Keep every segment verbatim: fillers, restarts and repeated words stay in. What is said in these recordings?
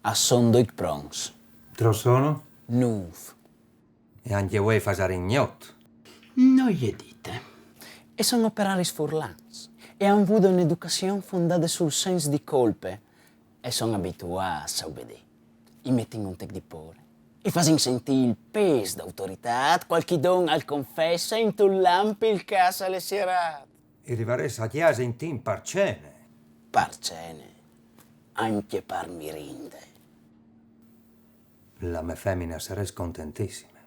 A son ducj pronts. Trop sono? Nûf. E ancje vuê a fasarìn gnot. No je dite. E son operaris furlans. E a àn vude une educazion fondade sul sens di colpe. E son abituâts a ubedî. I metin un tec di pôre. I fasin sintî il pês d'autoritât, cualchidun al confesse, intun lamp il câs al è sierât. I rivarès a cjase in timp par cene. Par cene, ancje par mirinde. La mê femine e sarès contentissime.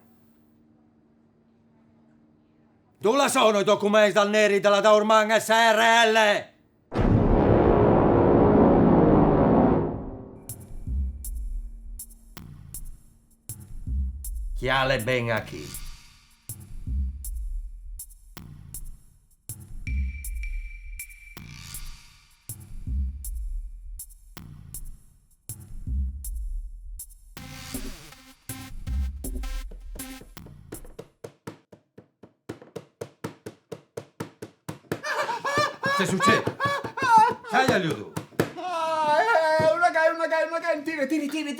Dulà sono i documents dal neri de la Daurman S R L? Cjale ben achì. Ce sucêt? Ce aial jodût? Ah, eh, una ca-, una ca-, una ca-, tire, tire, tire.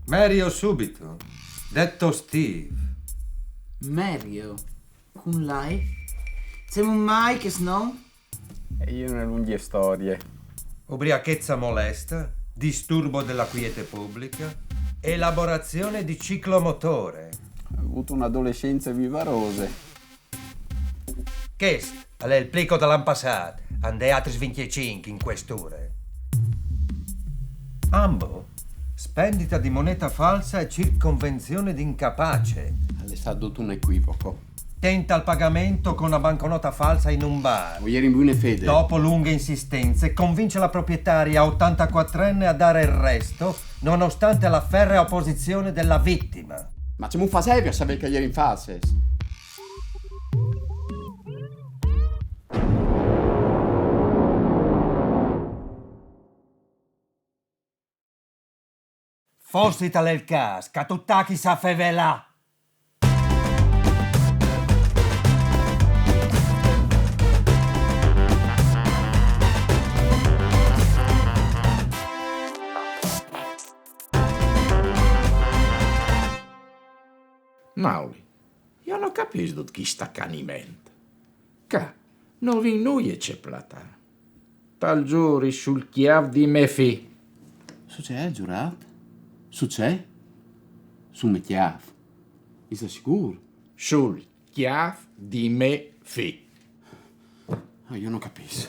Mario Subito, detto Steve. Mario, cun la E? Cemût mai chest non? E je une lungje storie. Ubriachezza molesta, disturbo della quiete pubblica, elaborazione di ciclomotore. Ai vût une adolescence vivarose. Chest al è il plico dal an passât, a 'nd è altris vincjecinc in cueste ure. Ambo, spendita di moneta falsa e circonvenzione di incapace. Al è stât dut un equivoc. Tenta il pagamento con una banconota falsa in un bar. O jerin in buine fede. Dopo lunghe insistenze, convince la proprietaria ottantaquattrenne a dare il resto, nonostante la ferrea opposizione della vittima. Ma cemût fasevi a savê che a jerin falsis? Forsit al è il câs che tu tachis a fevelâ. Mauri, jo no capìs dut chest acaniment. Ca no vin nuie ce platâ. Tal zuri sul cjâf di me fi. Su ce âstu zurât? Su ce? Sul me cjâf. Ise sigûr? Sul cjâf di me fi. Ah, jo no capìs.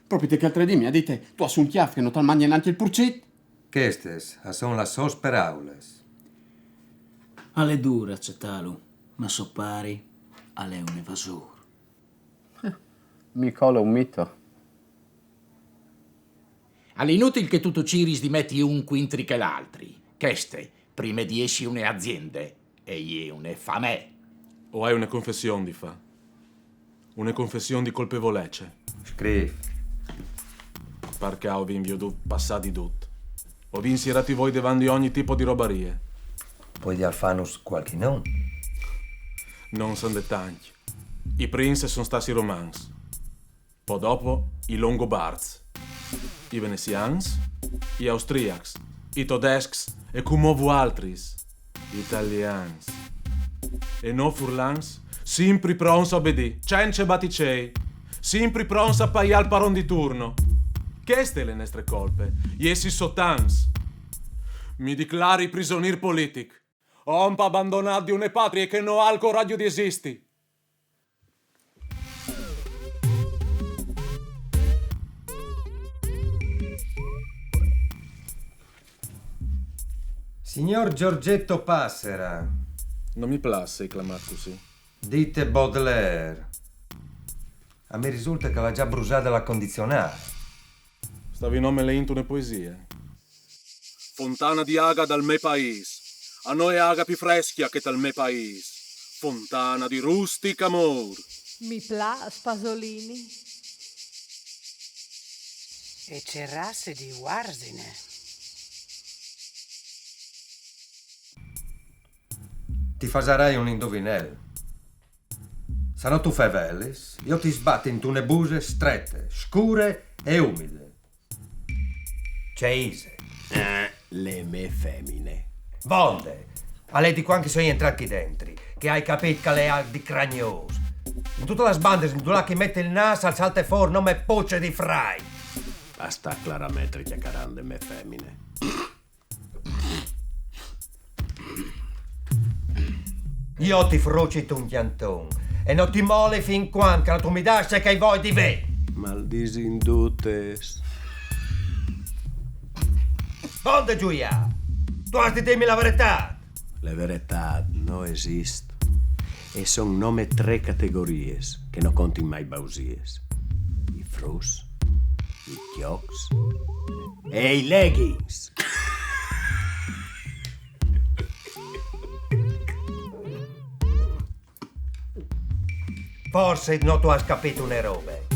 Propit chel altre dì mi à dit: tu âs un cjâf che no tal mangje nancje il purcit. Chestes a son las sôs peraulas. Al è dûr acetâlu, ma so pari al è un evasôr. Mi cole un mito. Al è inutil che tu tu ciris di meti un cuintri chel altri. Cheste, prime di jessi une aziende, e je une famee. O ai une confession di fâ. Une confession di colpevolece. Scrîf. Par ca o vin viodût passâ di dut. O vin sierât i voi devant di ogni tipo di robarie. Podial fânus cualchi non? No 'nd è tancj. I prins a son stâts i romans. Po dopo i Longobarts, i Venesians, i Austriacs, i Todescs e cumò vualtris, i Talians. E nô Furlans, simpri pronts a obedî, cence baticei, simpri pronts a paiâ il paron di turno. Cheste e je la nestre colpe, jessi sotans. Mi declari prisonîr politic, om abandonât di une patrie che no à il coraç di esisti. Signor Giorgetto Passera. No mi plâs jessi clamât cussì. Dite Baudelaire. A mi risulte che al à za brusade la condizionâl. Stavi nome leint une poesie. Fontana di aga dal me paîs. A no je aga plui frescje che tal me paîs. Fontana di rustic amôr. Mi plâs Pasolini. E ce rasse di uarzine. Ti fasarai un induvinel. Se no tu fevelis, io ti sbatti intune buse strete, scure e umide. Ce ise? Eh, le me femine. Vonde! Al è di quand che soi entrât chi dentri, che ai capît che al è alc di cragnos. In dutis lis bandis, indulà che i meti il nâs, al salte fûr nome puce di frai. Basta, Clara, metri cjacarant de me femine. Io ti fruci tu un cjanton e no ti moli fin quand che no tu mi dâs ce che i voi di vê. Maldisint dutis. Vonde, Giulià, tu âs di dîmi la veretât. La veretât no esist. E son nome trê categoriis che no contin mai bausiis: i fruts, i cjocs e i leggings. Forsit no tu âs capît une robe.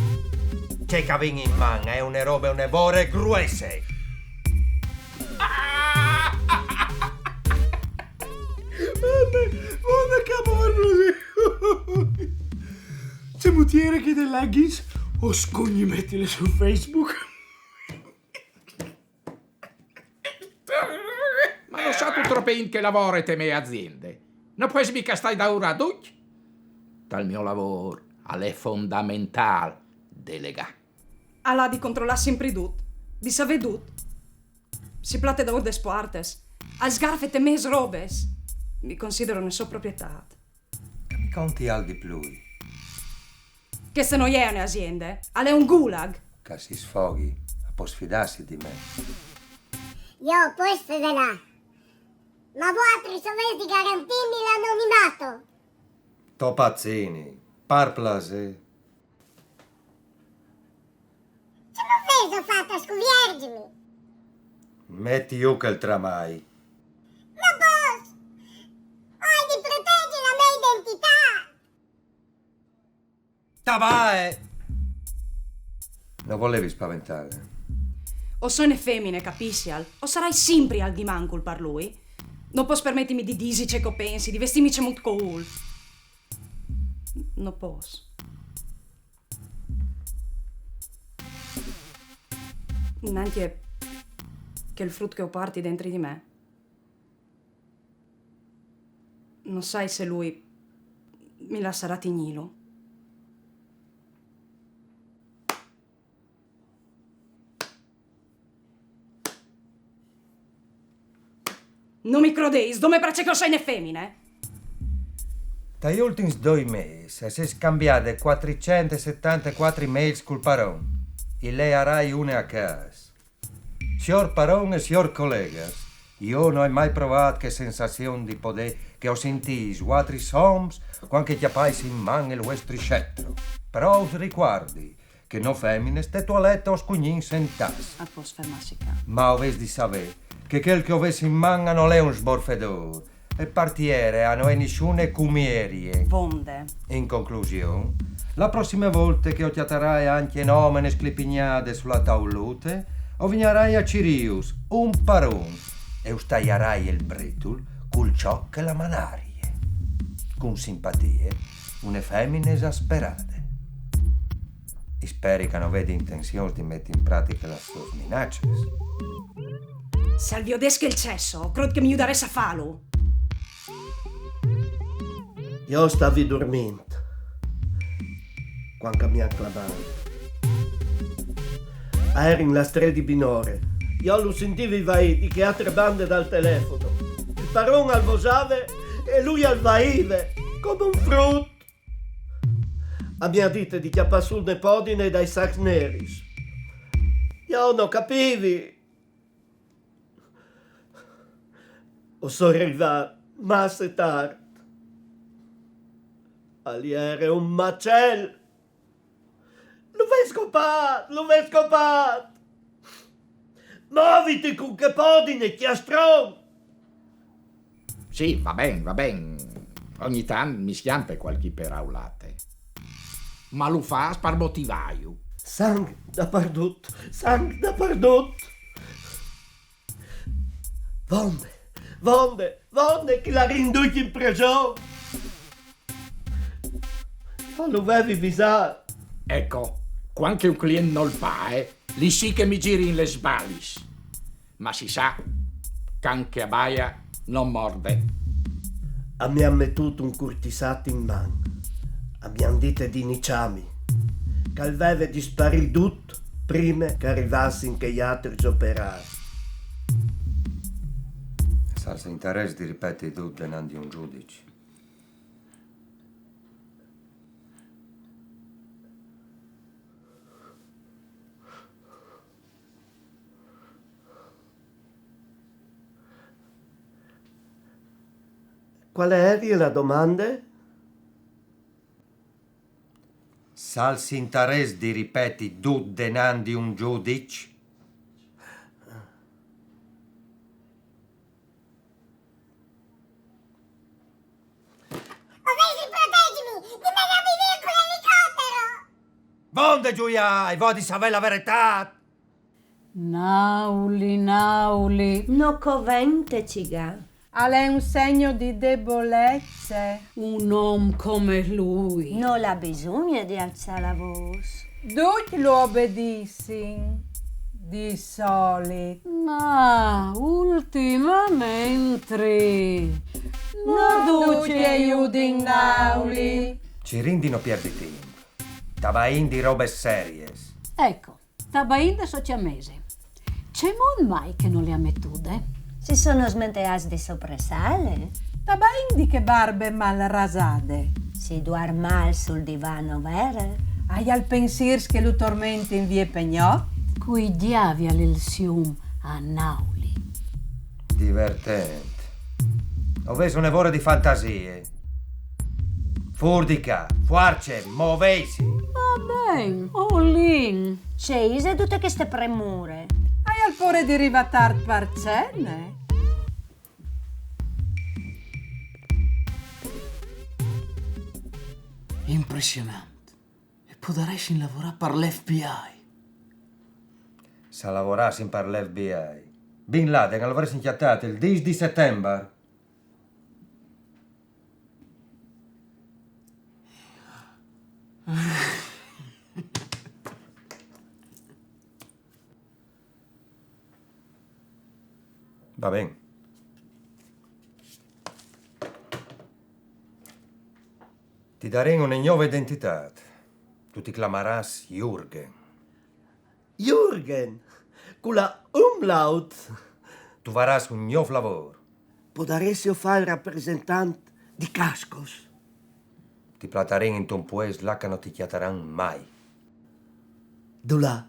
Ce che o vin in man e je une robe une vore gruesse. Vonde, vonde, capo, par plasê. Ce mutiere che e leggings, o scugni metile su Facebook. Ma no sâstu trop int che e lavore te mê aziende? No pues mighe stâ daûr a ducj. Tal gno lavôr al è fondamentâl delegâ. Al à di controlâ simpri dut, di savê dut. Si plate daûr des puartes, al sgarfe tes mês robes. Mi considero une sô proprietât. Che mi conti alc di plui. Cheste no je une aziende, al è un gulag. Che si sfoghi, al pues fidâsi di me. Jo o pues fevelâ. Ma vualtris o vês di garantîmi l'anonimato. To pazzini, par plasê. Ce mi vêso fat a scuvierzimi? Meti jù chel tramai. No pues! O ai di protezi la mê identitât! Tabae! No volevi spaventâle. O soi une femine, capissial? O sarai simpri alc di mancul par lui. No pues permetimi di dîsi ce che o pensi, di vestîmi cemût che o vûl. No pues. Nancje chel frut che o puarti dentri di me. No sai se lui mi lassarà tignîlu. No mi crodês, dome parcè che o soi une femine? Tai ultins doi mês si è scambiade cuatricent e setantecuatri mails cul paron. I learai une a câs. Siôr paron e siôrs colegas, jo no ai mai provât chê sensazion di podê che o sintîs vualtris oms cuant che o cjapais in man il vuestri scetro. Però us ricuardi che nô feminis te toalete o scugnìn sentâts. Al pues fermâsi ca. Ma o vês di savê che chel che o vês in man nol è un sborfedôr, e par tiere a no è nissune cumierie. Vonde. In conclusion, la prossime volte che o cjatarai ancje une omene sclipignade su la taulute, o vignarai a cirîus un paron e us taiarai il britul cul cjoc e la manarie. Cun simpatie, une femine esasperade. Speri che no vedi intenzions di meti in pratiche las sôs minacis. Se al viodès chel cesso, crôt che mi judarès a fâlu. Jo o stavi durmint cuant che mi àn clamade. A jerin las trê di binore. Jo lu sintivi vaî di chê altre bande dal telefono. Il paron al vosave e lui al vaive come un frut. Al mi à dite di cjapâ sù une podine dai sacs neris. Jo no capivi. O soi rivât masse tart. Al jere un macel. Lu vês copât, lu vês copât. Moviti cun chê podine, cjastron! Sì, va ben, va ben. Ogni tant mi scjampe cualchi peraulate. Ma lu fâs par motivâju. Sang dapardut, sang dapardut. Vonde, vonde, vonde, che i larìn ducj in preson. Ma lu vevi visât. Eco, cuant che un client nol paie, eh, li sì che mi zirin lis balis. Ma si sa, can che abaie no morde. A mi àn metût un curtisat in man. A mi àn dit di niçâmi, che al veve di sparî dut prime che a rivassin chei altris operârs. Sâstu, al interès di ripeti dut denant di un zudiç? Cuale jere la domande? Sâstu, al interès di ripeti dut denant di un zudiç? O vês di protegimi, di mandâmi vie cun l'elicotero! Vonde, Giulia, o vûl savê la veretât! Nauli, Nauli. No covente cigâ. Al è un segno di debolezze. Un om come lui. Nol à bisugne di alçâ la vôs. Ducj lu obedissin, di solit. Ma ultimamentri no ducj a judin Nauli. Cirìn di no pierdi timp. Tabaìn di robis seriis. Eco, tabaìn de sociamese. Cemût mai che no le à metude? Si sono smenteâts di sopressâle. Tabaìn di chê barbe mal rasade. Si duarm mâl sul divan, no vere? Aial pensîrs che lu tormentin vie pe gnot? Cui diavi al è il sium a Nauli? Divertent. O vês une vore di fantasie. Fûr di ca, fuarce, movêsi! Va ben, o lin. Ce ise dute cheste premure? Aial pôre di rivâ tart par cene? Impressionant. E podaressin lavorâ par l'F B I. Se a lavorassin par l'F B I, Bin Laden lu varessin cjatât il dîs di setembar. Va ben. Ti darìn une gnove identitât. Tu ti clamarâs Jürgen. Jürgen, cu la umlaut. Tu varâs un gnûf lavôr. Podaressio fâ il rapresentant di cascos. Ti platarìn intun puest là che no ti cjataran mai. Dulà?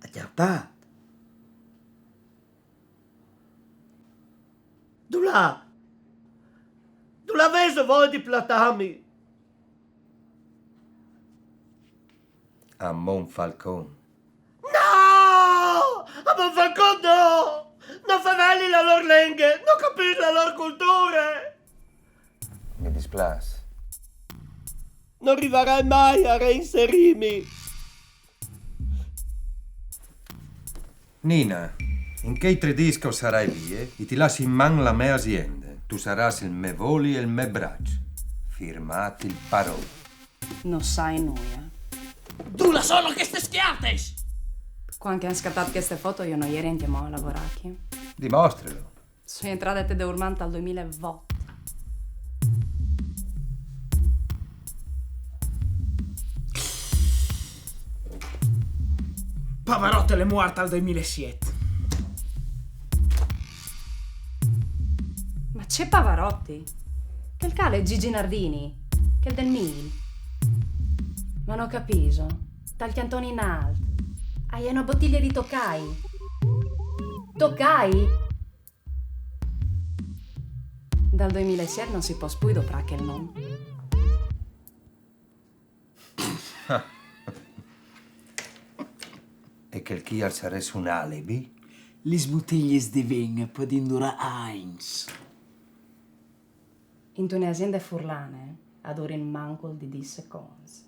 Acjartât. Dulà? Dulà vêso voie di platâmi? A Monfalcon. No! A Monfalcon no! No feveli la lôr lenghe, no capìs la lôr culture! Mi displâs. No rivarai mai a reinserîmi. Nina, in chei trê dîs che o sarai vie, i ti lassi in man la mê aziende. Tu sarâs il me voli e il me braç. Firmât il paron. No sai nuie. Dulà sono chestis cjartis? Cuant che a àn scattât cheste foto, jo no jeri ancjemò a lavorâ chi. Dimostrilu. Soi jentrade te Deurmant tal doi mil e vot. Pavarotti al è muart tal doi mil e siet. Ma ce Pavarotti? Chel ca al è Gigi Nardini, chel dal mil. Ma no capìso, tal cjanton in alt, a je une botiglie di Tokai. Tokai? Dal doi mil e siet no si pues plui doprâ chel non. E chel chi al sarès un alibi? Lis butigliis di vin a puedin durâ agns. Intune aziende furlane a durin mancul di dîs seconts.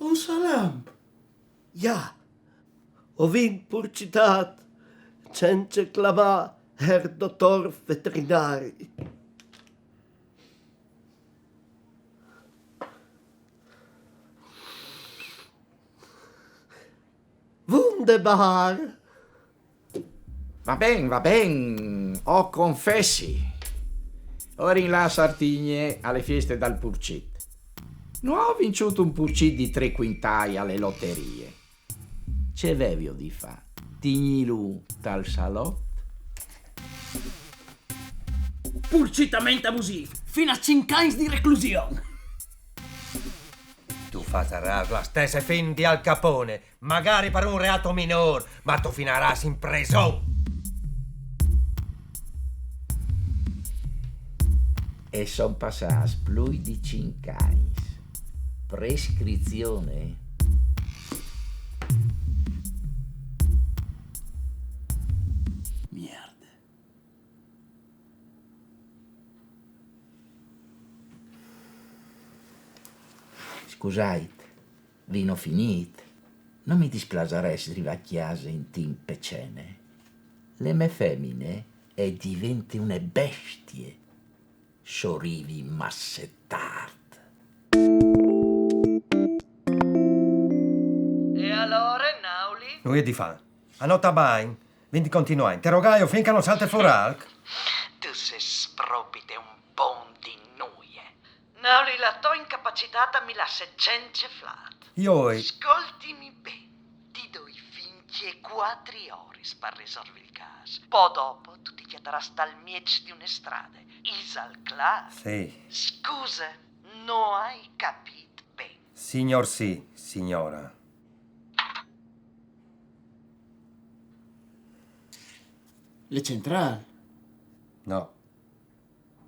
Un salam. Ja. O vin purcitât cence clamâ er dotor veterinari. Wunderbar! Va ben, va ben, o confessi. O eri in là a Sartigne a le fieste dal purcit. No o vinciût un purcit di trê cuintâi a le loterie. Ce vevio di fâ? Tignîlu tal salot? Purcitament abusîf, fin a cinc agns di reclusion. Tu fasarâs la stesse fin di Al Capone, magari par un reato minôr, ma tu finarâs in preson. E son passâts plui di cinc agns. Prescrizion, eh? Mierde. Scusait, vino finît? No mi displasarès rivâ a cjase in timp pe cene. Le mê femine e divente une bestie se o rivi masse tart. E alore, Nauli? Nuie di fâ. A no tabagn, vin di continuâ a interogâju fin che no salte fûr alc. Tu sês propite un bon di nuie. Nauli, la tô incapacitât mi lasse cence flât. Joi. Scoltimi ben, ti doi fin che cuatri oris par risolvi il câs. Po dopo tu ti cjatarâs tal mieç di une strade. Isal clâr? Sì. Scuse, no ai capît ben. Signor sì, signora. Le centrâl? No.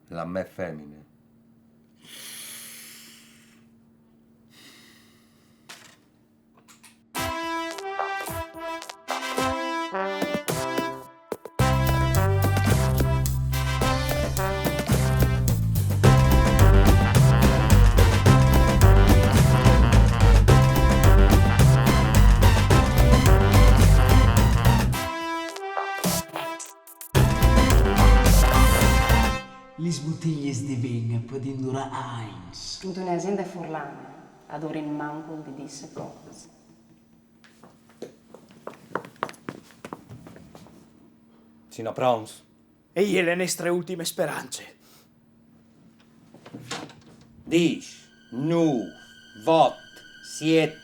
La mê femine. Lis butiliis di vin a podin durâ agns. Intune aziende furlane a durin mancul di dîs seconts. Sino pronts? E je la nestre ultime sperance. Dîs, nûf, vot, siet.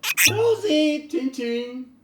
Scusi, cin cin.